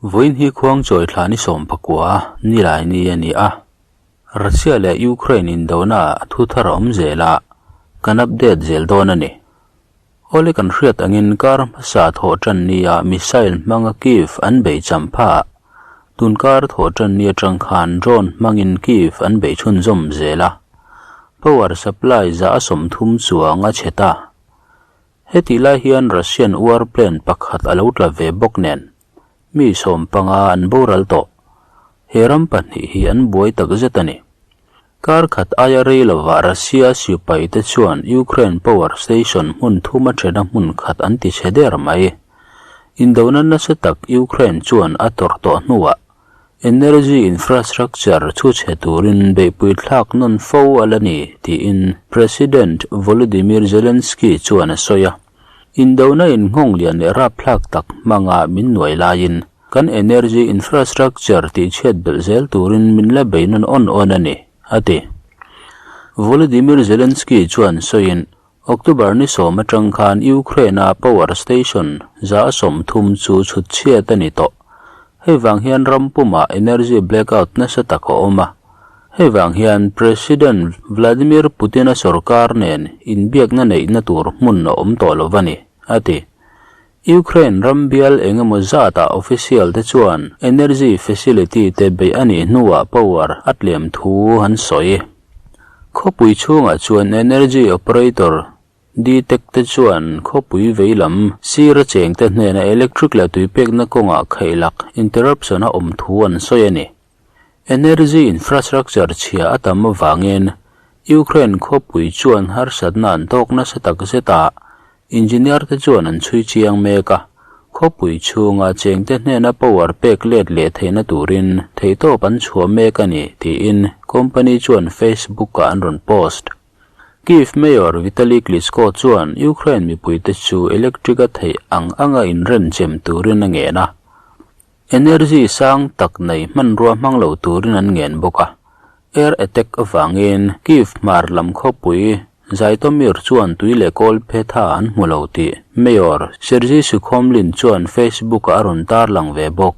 Vawiin hi Khuangchawi thla ni sawmpakua nilai ni a ni a. Russia leh Ukraine indona ah thu thar a awm zel a, kan update zel dawn a ni. Awle kan hriat angin kar hmasa thawh tan nia missile hmanga Kyiv an bei cham pha. Tun kar thawh tan ni atang khan drone hmangin Kyiv an bei chhunzawm zel a. Power supply za a 30 chuang a chhe ta. Hetih lai hian Russian warplane pakhat a lo tla ve bawk nen, mi 15 an boral tawh. He ram pahnih hi an buai tak zet a ni. Kar khat aia rei lovah Russia sipai te chuan Ukraine power station hmun thum a thena hmun khat an ti chhe der mai. Indona nasa tak Ukraine chuan a tawrh tawh hnuah energy infrastructure chu chhe turin beihpui thlak nawn fo a la ni tiin President Volodymyr Zelensky chuan a sawi a. Indona inngawng lian leh rapthlak tak hmanga min nuai laiin kan energy infrastructure tih chhiat belh zel turin min la bei nawn awn awn a ni, a ti. Volodymyr Zelensky chuan sawiin, October ni 10 atang khan Ukraine-a power station 130 chu chhut chhiat a ni tawh. Hei vang hian ram pumah energy blackout nasa tak a awm a. Hei vang hian President Vladimir Putin-a sorkar nen inbiakna neihna tur hmun a awm tawh lo a ni, a ti. Ukraine ram bial eng emaw zatah official te chuan energy facility te beih a nih hnuah power a tlem thu an sawi. Khawpui chhungah chuan energy operator DTEK te chuan khawpui veilam sir a cheng te hnena electric leh tui pekna kawngah khaihlak interruption a awm thu an sawi a ni. Energy infrastructure chhia a tam avangin Ukraine khawpui chuan harsatna an tawk nasa tak zet a, engineer te chuan an chhui chiang mek a, khawpui chhunga chengte hnena power pek let leh theihna turin theihtawp an chhuah mek a ni tiin company chuan Facebook ah an rawn post. Kyiv Mayor Vitali Klitschko chuan Ukraine mipuite chu electric a theih ang anga inrenchem turin a ngen a. Energy sang tak nei hmanrua hmang lo turin an ngen bawk a. Air attack avangin Kyiv hmar lam khawpui Zhytomyr chuan tui leh kawl phe tha an hmu lo tih Mayor Sergiy Sukhomlin chuan Facebook-ah a rawn tarlang ve bawk.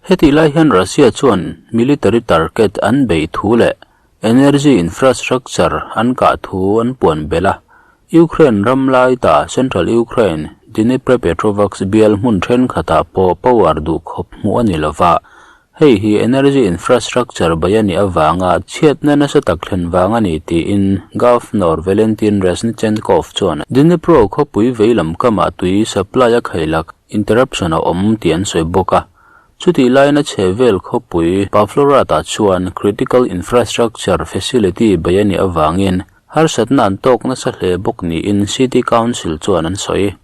Hetih lai hian Russia chuan military target an beih thu leh energy infrastructure an kah thu an puan belh a. Ukraine ram lai ta Central Ukraine Dnipropetrovsk bial hmun thenkhatah pawh power duh khawp hmuh a ni lova, hei hi energy infrastructure bei a nih avanga chhiatna nasa tak thlen vang a ni tiin Governor Valentin Reznichenkov chuan Dnipro khawpui veilam kamah tui supply a khailak interruption a awm tih an sawi bawk a. Chutih laiin a chhe vel khawpui Pavlorad-ah chuan critical infrastructure facility bei a nih avangin harsatna an tawk nasa hle bawk niin City Council chuan an sawi.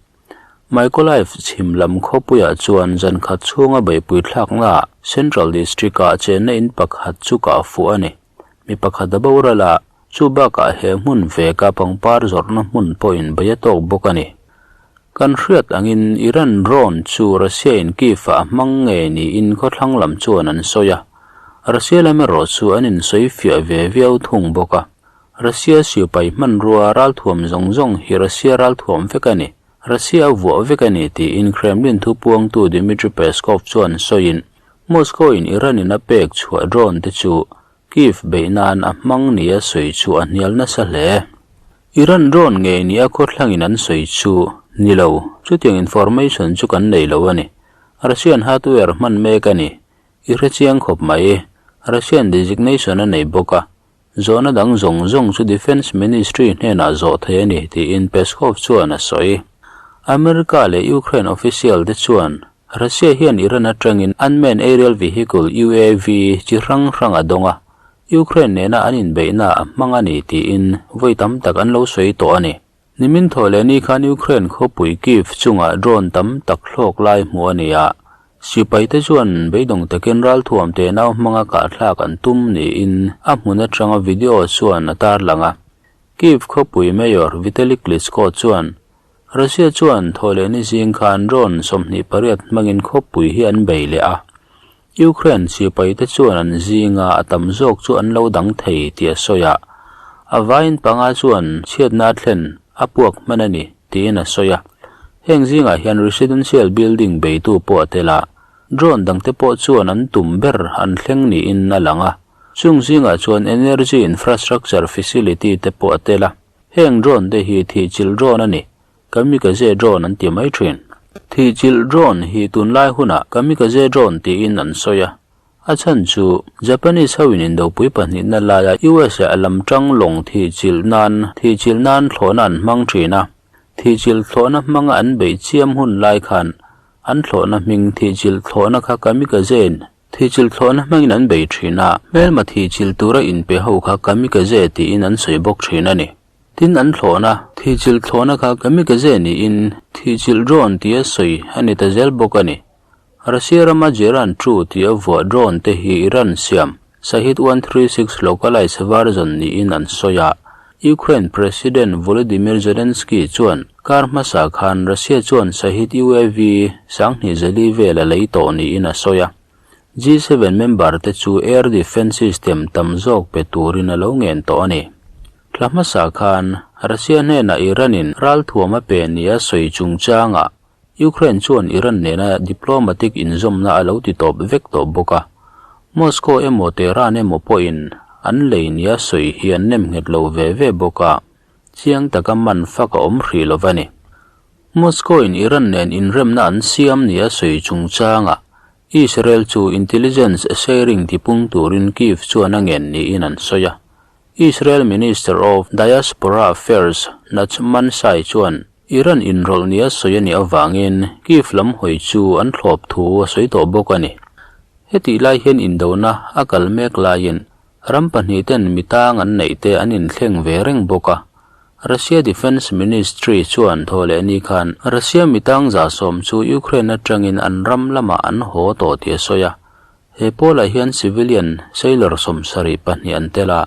Mykolaiv chhim lam khawpuiah chuan zan khat chhunga beihpui thlaknaah Central District-ah chenna in pakhat chu kah fuh a ni. Mi pakhat a boral a, chu bakah he hmun veka pangpar zawrhna hmun pawhin bei a tawk bawk a ni. Kan hriat angin Iran drone chu Russia in Kyiv ah a hmang ngei niin khawthlang lam chuan an sawi a, Russia lam erawh chu an insawi fiah ve viau thung bawk a. Russia sipai hmanrua ralthuam zawng zawng hi Russia ralthuam vek a ni, Russia a vuah vek a ni tiin Kremlin thupuangtu Dmitry Peskov chuan sawiin Moscow in Iran in a pek chhuah drone te chu Kyiv beih nan a hmang nia sawi chu a hnial nasa hle. Iran drone ngei nia khawthlangin an sawi chu ni lo, chutiang information chu kan nei lo a ni. Russian hardware hman mek a ni. I hrechiang khawp mai. Russian designation a nei bawk a. Zawhna dang zawng zawng chu Defence Ministry hnenah zawh thei a ni, tiin Peskov chuan a sawi. America leh Ukraine official te chuan Russia hian Iran atangin unmanned aerial vehicle, UAV, chi hrang hrang a dawng a, Ukraine nena an inbeihna a hmang a ni tiin vawi tam tak an lo sawi tawh a ni. Nimin thawh leh ni khan Ukraine khawpui Kyiv chungah drone tam tak hlawk lai hmuh a ni a, sipaite chuan beidawng takin ralthuam tenau hmanga kahthlak an tum niin a hmun atanga video chuan a tarlang a. Kyiv khawpui Mayor Vitali Klitschko chuan Russia chuan thawhlehni zing khan drone 28 hmangin khawpui hi an bei leh a. Ukraine sipaite chuan an zinga a tam zawk chu an lo dang thei tih a sawi a, a vaiin panga chuan chhiatna a thlen a puak hman a ni tiin a sawi a. Heng zingah hian residential building beitu pawh a tel a. Drone dangte pawh chuan an tum ber an thleng niin a lang a. Chung zingah chuan energy infrastructure facility te pawh a tel a. Heng drone te hi thihchilh drone a ni. Kamikaze drone an ti mai thin. Thihchilh drone hi tunlai hunah kamikaze drone tiin an sawi a. A chhan chu Japanese hoin indopui pahnihna laia US ah lam tang lawng thihchilh nan thihchilh nan thlawhna an hmang thin a. Thihchilh thlawhna hmanga an beih chiam hun lai khan an thlawhna hming thihchilh thlawhna kha kamikaze thihchilh thlawhna hmangin an bei thin a. Hmelma thihchilh tura inpe ho kha kamikaze tiin an sawi bawk thin a ni. Tin an thlawhna, thihchilh thlawhna kha kamikaze niin thihchilh drone tia sawi a ni ta zel bawk a ni. Russia rama Geran 2 tia vuah drone te hi Iran siam Shahed 136 localized version niin an sawi a. Ukraine President Volodymyr Zelensky chuan kar hmasa khan Russia chuan Shahed UAV 2004 vel a lei tawh niin a sawi a. G7 member te chu air defence system tam zawk pe turin a lo ngen tawh a ni. Thla hmasa khan Russia hnenah Iran-in ralthuam a pe nia sawi chungchangah Ukraine chuan Iran nena diplomatic inzawmna a lo ti tawp vek tawh bawk a. Moscow emaw Tehran emaw pawhin an lei nia sawi hi an nem nghet lo ve ve bawk a, chiang taka man fak a awm hrih lo va ni. Moscow-in Iran nen inremna an siam nia sawi chungchangah Israel chu intelligence sharing tipung turin Kyiv chuan a ngen niin an sawi a. Israel Minister of Diaspora Affairs Nachman Shai chuan Iran inrawlh nia sawi a nih avangin Kyiv lam hawi chu an thlawp thu a sawi tawh bawk a ni. Hetih lai hian indona a kal mek laiin ram pahnihten mi tang an neih te an inthleng ve reng bawk a. Russia Defence Ministry chuan thawhleh ni khan Russia mi tang 110 chu Ukraine atangin an ram lamah an haw tawh tih a sawi a. He pawlah hian civilian sailor 72 an tel a,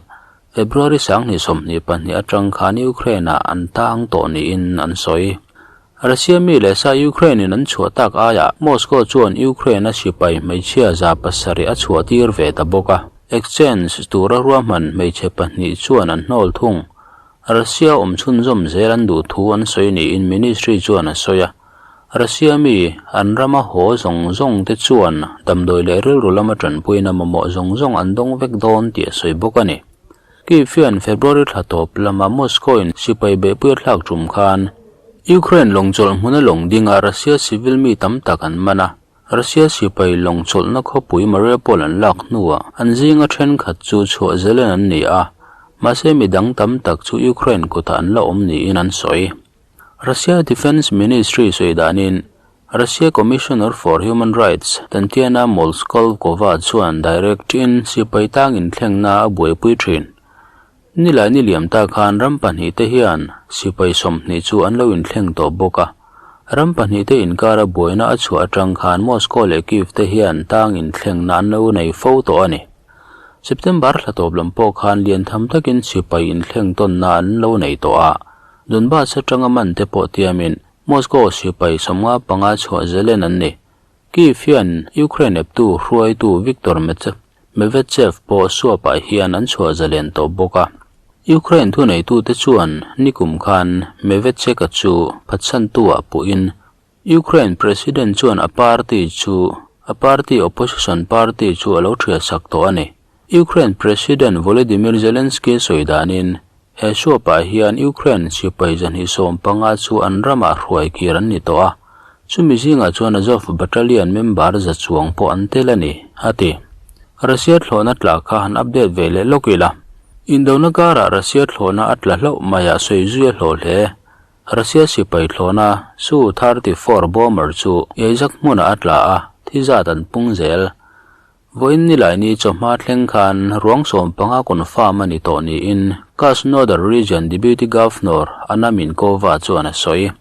February 2022 atang khan Ukraine-ah an tang tawh niin an sawi. Russia mi leh sa Ukraine-in an chhuah tak aiah Moscow chuan Ukraine-a sipai hmeichhia 700 a chhuah tir ve ta bawk a, exchange tura ruahman hmeichhe pahnih chuan an hnawl thung. Russia awm chhunzawm zel an duh thu an sawi niin ministry chuan a sawi a. Russia mi an rama haw zawng zawng te chuan damdawi leh rilru lama tanpuina mamawh zawng zawng an dawng vek dawn tih a sawi bawk a ni. Kyiv hian February thla tawp lama Moscow-in sipai beihpui a thlak tum khan Ukraine lawng chawlh hmuna lawng dinga Russia civil mi tam tak an man a. Russia sipai lawng chawlhna khawpui Mariupol an lak hnuah an zinga thenkhat chu chhuah zelen an ni a, mahse mi dang tam tak chu Ukraine kutah an la awm niin an sawi. Russia Defence Ministry sawi danin Russia Commissioner for Human Rights Tatiana Molskolkova chuan direct in sipai tang inthlengna a buaipui thin. Nilai ni liam ta khan ram pahnih te hian sipai 20 chu an lo inthleng tawh bawk a. Ram pahnih te inkara buaina a chhuah atang khan Moscow leh Kyiv te hian tang inthlengna an lo nei fo tawh a ni. September thla tawp lam pawh khan lian tham takin sipai inthleng tawnna an lo nei tawh a. Donbas atanga man te pawh tiamin Moscow sipai 55 chhuah zelen an ni. Kyiv hian Ukraine eptu hruaitu Viktor Medvedev pawh suapah hian an chhuah zalen tawh bawk a. Ukraine thuneitute chuan nikum khan Medvedev-a chu phatsantu-ah puhin Ukraine President chuan a party chu a party opposition party chu a lo thiahsak tawh a ni. Ukraine President Volodymyr Zelensky sawi danin he suapah hian Ukraine sipai 215 chu an ramah hruai kir an ni tawh a, chumi zingah chuan Azov Battalion member za chuang pawh an tel a ni, a ti. Russia thlawhna tla kha han update ve leh lawk ila. Indona karah Russia thlawhna a tla hlauh maiah sawi zui a hlawh hle. Russia sipai thlawhna Su-34 bomber chu Yazak hmunah a tla a, thi zat an pung zel. Vawiin Nilaini chawhma thleng khan ruang 15 confirm a ni tawh niin Krasnodar Region Deputy Governor Anna Minkova chuan a sawi.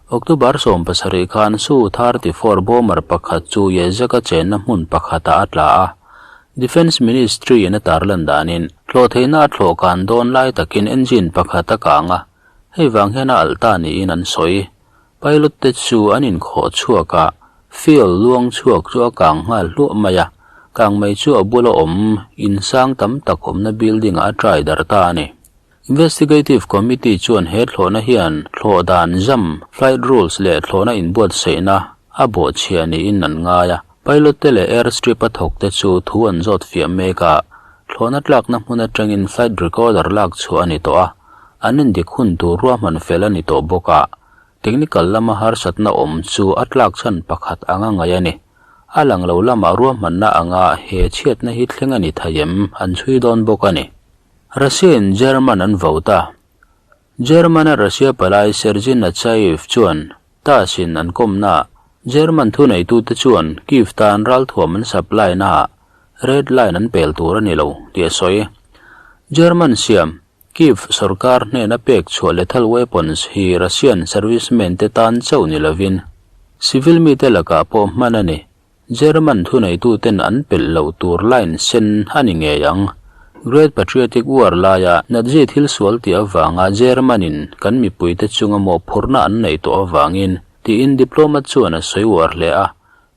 October 17 khan Su-34 bomber pakhat chu Yazak-a chenna hmun pakhatah a tla a. Defence Ministry-in a tarlan danin thlawh theihna a thlawh kan dawn lai takin engine pakhat a kang a. Hei vang hian a alh ta niin an sawi. Pilot te chu an inkhawh chhuak a, fuel luang chhuak chu a kang nghal hluah mai a, kang mai chu a bula awm in sang tam tak awmna building ah a try dar ta a ni. Investigative Committee chuan he thlawhna hian thlawh dan zam, flight rules leh thlawhna inbuatsaihna a bawhchhiah niin an ngai a. Pilot te leh airstrip a thawk te chu thu an zawt fiah mek a, thlawhna tlakna hmun atangin flight recorder lak chhuah a ni tawh a, an indik hun tur ruahman fel a ni tawh bawk a, technical lama harsatna awm chu a tlak chhan pakhat anga ngaih a ni. A lang lo lamah ruahmanna anga he chhiatna hi thleng a ni thei em an chhui dawn bawk a ni. Russia-in German an vote a. German-a Russia palai Sergei Nechayev chuan TASS-in an kawmnaah German thuneitute chuan Kyiv tan ralthuam an supply naah red line an pel tur a ni lo tih a sawi. German siam Kyiv sorkar hnena pek chhuah lethal weapons hi Russian servicemen te tan chauh ni lovin civil mite lakah pawh hman a ni. German thuneituten an pelh loh tur line sen a ni ngei ang. Great Patriotic War laia Nazi thil sual tih avanga German-in kan mipuite chunga mawhphurhna an neih tawh avangin tiin diplomat chuan a sawi uar hle a.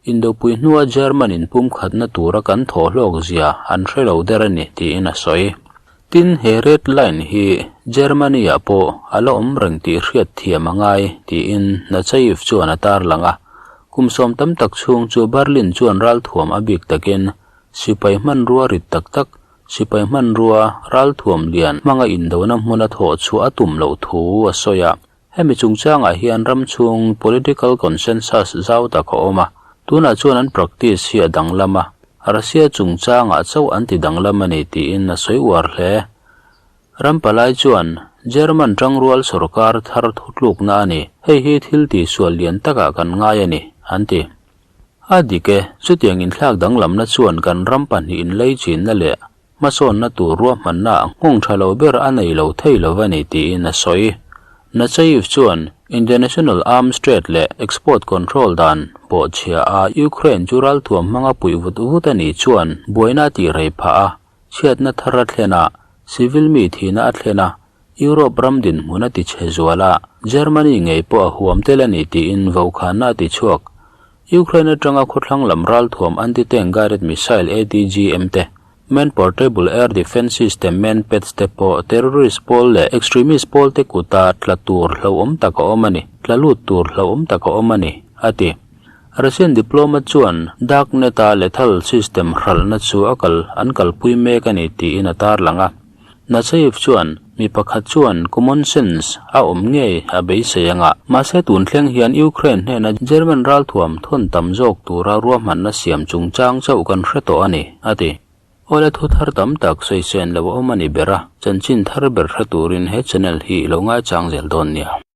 Indopui hnua German-in pumkhatna tura kan thawh hlawk zia an hre lo der a ni tiin a sawi. Tin, he red line hi Germany-ah pawh a la awm reng tih hriat thiam a ngai, tiin Nechayev chuan a tarlang a. Kum sawm tam tak chhung chu Berlin chuan ralthuam a bik takin sipai hmanrua rit tak tak, sipai hmanrua ralthuam lian hmanga indona hmuna thawh chhuah a tum loh thu a sawi a. Hemi chungchangah hian ram chhung political consensus zau tak a awm a, tunah chuan an practice hi a danglam a, Russia chungchangah chauh an ti danglam a ni tiin a sawi uar hle. Ram palai chuan German tangrual sorkar thar thutlukna a ni, hei hi thil tihsual lian takah kan ngai a ni, an ti. A dik e, chutiang inthlak danglamna chuan kan ram pahnih inleichinna leh Hmasawnna tur ruahmanna nghawng tha lo ber a nei lo thei lo a ni tiin a sawi. Nechayev chuan International Arms Trade leh Export Control dan pawhchhia a Ukraine chu ralthuam hmanga puih vut vut a nih chuan buaina a tih rei phah a, chhiatna thar a thlen a, civil mi thihna a thlen a, Europe ram dinhmun a tichhe zual a, Germany ngei pawh a huam tel a ni tiin vaukhana a tichhuak. Ukraine atanga khawthlang lam ralthuam anti-tank guided missile ATGM te, Man Portable Air Defence System MANPADS te pawh terrorist pawl leh extremist pawl te kuta tla tur hlauhawm tak a awm a ni, tla lut tur hlauhawm tak a awm a ni, a ti. Russian diplomat chuan dark net-a lethal system hralhna chu a kal an kalpui mek a ni tiin a tarlang a. Nachayev chuan, Mi pakhat chuan common sense a awm ngei a beisei ang a, mahse tun thleng hian Ukraine hnena German ralthuam thawn tam zawk tura ruahmanna siam chungchang chauh kan hre tawh a ni, a ti. Awle thu thar tam tak sawisen lo a awm a ni ber a, chanchin thar ber hre turin he channel hi i lo ngaichang zel dawn nia.